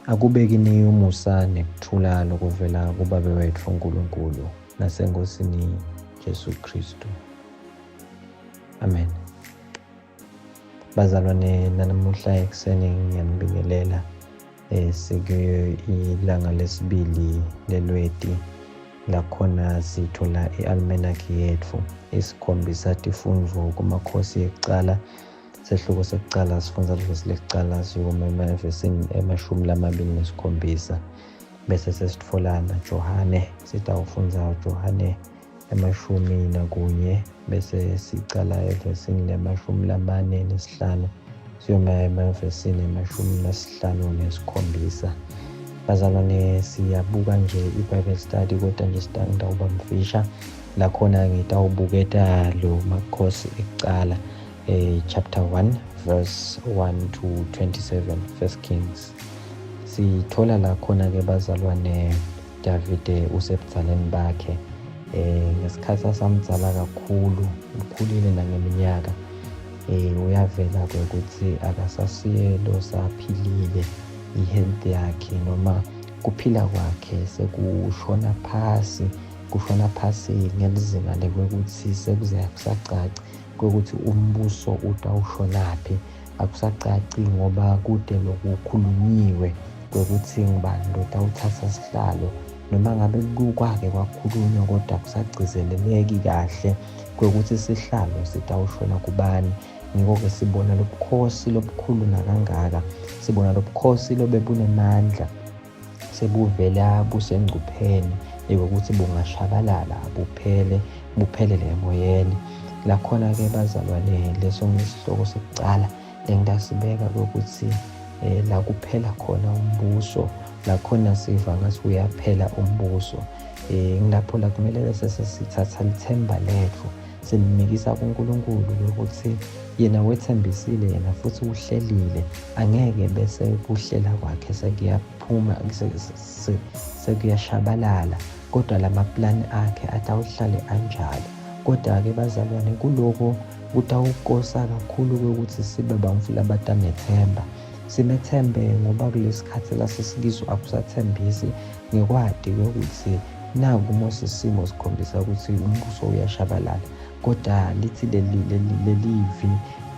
Akube kini umusa nekuthula lokuvela kuBabe wetfu Nkulunkulu naseNkhosini Jesu Khristu. Amen. Bazalwane, nanamuhla ekuseni ngiyanibingelela eh sikuyo ilanga lesibili lelweti lakhona sithola i-almanac yetfu isikhombisa tifundvo kumakhosi ekucala. Sehluko sekucala sifundza livesi lekucala siyoma emavesini ema-27, bese sesitfolana Johane, sitawufundza Johane 11, bese sicala evesini lema-45 siyoma emavesini ema-57. Bazalwane, siyabuka nje i-Bible study, kodwa nje ngitawuba mfisha lakhona ngitawubuketa lo makhosi ekucala, chapter 1 verse 1 to 27, First Kings. Sithola la khona ke bazalwane Davide usebudzaleni bakhe, ngesikhathi asamdzala kakhulu, ukhulile nangeminyaka, uyavela ke ukuthi akasasiye lo saphilile, i-health yakhe noma kuphila kwakhe sekushona phasi, kushona phasi ngelizinga lekwekuthi sekuze akusacaci kwekuthi umbuso utawushonaphi, akusacaci ngoba kude lokukhulunyiwe kwekuthi ngubani lotawuthatha sihlalo, noma ngabe kwake kwakhulunywa kodwa akusagcizeleleki kahle kwekuthi sihlalo sitawushona kubani. Ngiko-ke sibona lobukhosi lobukhulu nakangaka, sibona lobukhosi lobebunemandla sebuvela busengcupheni yokuthi bungashabalala buphele, buphelele emoyeni. Lakhona-ke bazalwane, leso ngisihloko sekucala lengitasibeka kwekuthi la kuphela khona umbuso, lakhona siva ngathi uyaphela umbuso. Ngilapho la kumele bese sesithatha lithemba lethu silimikisa kuNkulunkulu ukuthi yena wethembisile, yena futhi uhlelile, angeke bese kuhlela kwakhe sekuyaphuma, sekuyashabalala, kodwa lamaplani akhe atawuhlale anjalo. Kodwa-ke bazalwane, kuloko kutawukosa kakhulu kwekuthi sibe bantfu labatamethemba, simethembe ngoba kulesikhathi lasesikiso akusathembisi, ngekwati kwekuthi naku mose isimo sikhombisa ukuthi umbuso uyashabalala. Kodwa lithi leli leli lelivi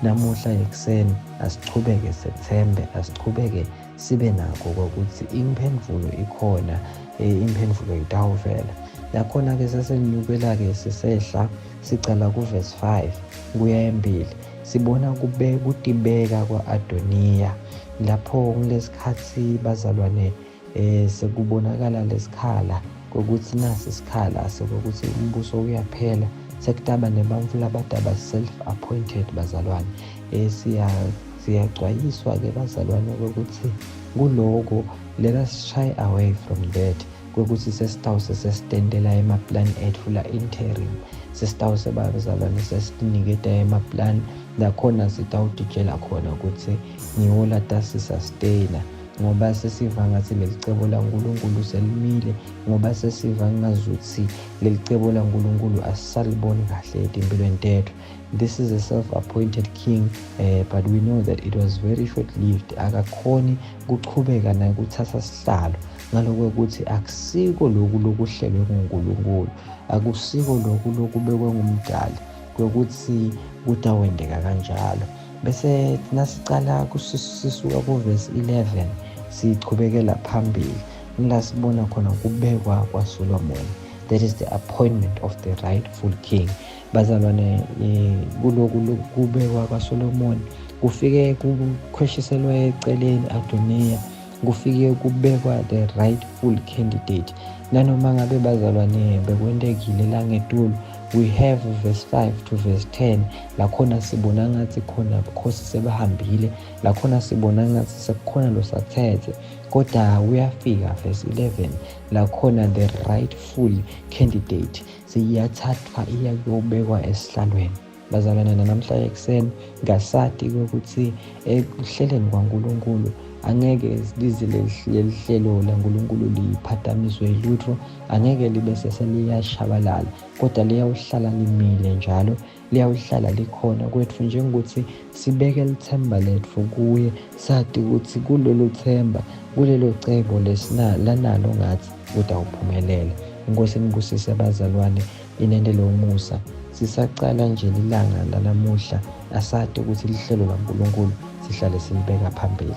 namuhla ekuseni, asichubeke sethembe, asichubeke sibe nako ukuthi imphendvulo ikhona, imphendvulo itawuvela. Nakhona-ke sesenyukela-ke sisehla sicala kuvesi 5 kuya embili, sibona kube kutibeka kwa-Adoniya lapho kulesikhathi bazalwane sekubonakala lesikhala kokuthi nasi isikhala sekuthi umbuso uyaphela, sekutaba nebantfu labataba self-appointed bazalwane. Siyacwayiswa-ke bazalwane ukuthi kuloko let us shy away from that, kwekuthi sesitawuse sesitentela emaplani etfu la interim, sesitawuse bazalwane sesiniketa emaplani lakhona sitawutitshela khona ukuthi ngiwo latasi-sustaina, ngoba sesiva ngathi leli cebo laNkulunkulu selimile, ngoba sesiva ngazuthi leli cebo laNkulunkulu asisaliboni kahle etimpilweni tethu. This is a self-appointed king, but we know that it was very short-lived. Akakhoni kuchubeka nakuthatha sihlalo ngaloko ukuthi akusiko loku lokuhlelwe nguNkulunkulu, akusiko loku lokubekwe ngumdali kwekuthi kutawendeka kanjalo. Bese nasicala sisuka kuvesi 11 sichubekela phambili, ngila sibona khona kubekwa kwaSolomon, that is the appointment of the rightful king. Bazalwane, kuloku kubekwa kwaSolomon kufike kukhweshiselwa eceleni Adoniya, kufike kubekwa the rightful candidate. Nanoma ngabe bazalwane bekwentekile la ngetulu, we have verse 5 to verse 10 lakhona sibona ngathi khona bukhosi sebahambile, lakhona sibona ngathi sekukhona losathethe, kodwa uyafika verse 11 lakhona the rightful candidate seyiyathathwa iyakuyobekwa esihlalweni. Bazalwane, namhla ekuseni ngasati ukuthi ekuhleleni kwaNkulunkulu Angeke lize lelihlelo laNkulunkulu liphatamiswe yilutfo, angeke libe seseliyashabalala, kodwa liyawuhlala limile njalo, liyawuhlala likhona kwetfu njengokuthi sibeke litsemba letfu kuye, sati ukuthi kulolu themba, kulelo cebo lesina lanalo ngathi utawuphumelela. Inkosi inibusise bazalwane, inentele umusa. Sisacala nje lilanga lanamuhla, asati ukuthi lihlelo laNkulunkulu sihlale silibeka phambili.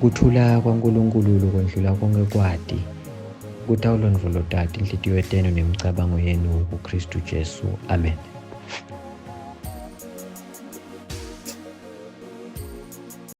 Kuthula kwaNkulunkulu lokwendlula konke kwati kutawulondvolota tinhlitiyo tenu nemicabango yenu kuKhristu Jesu. Amen.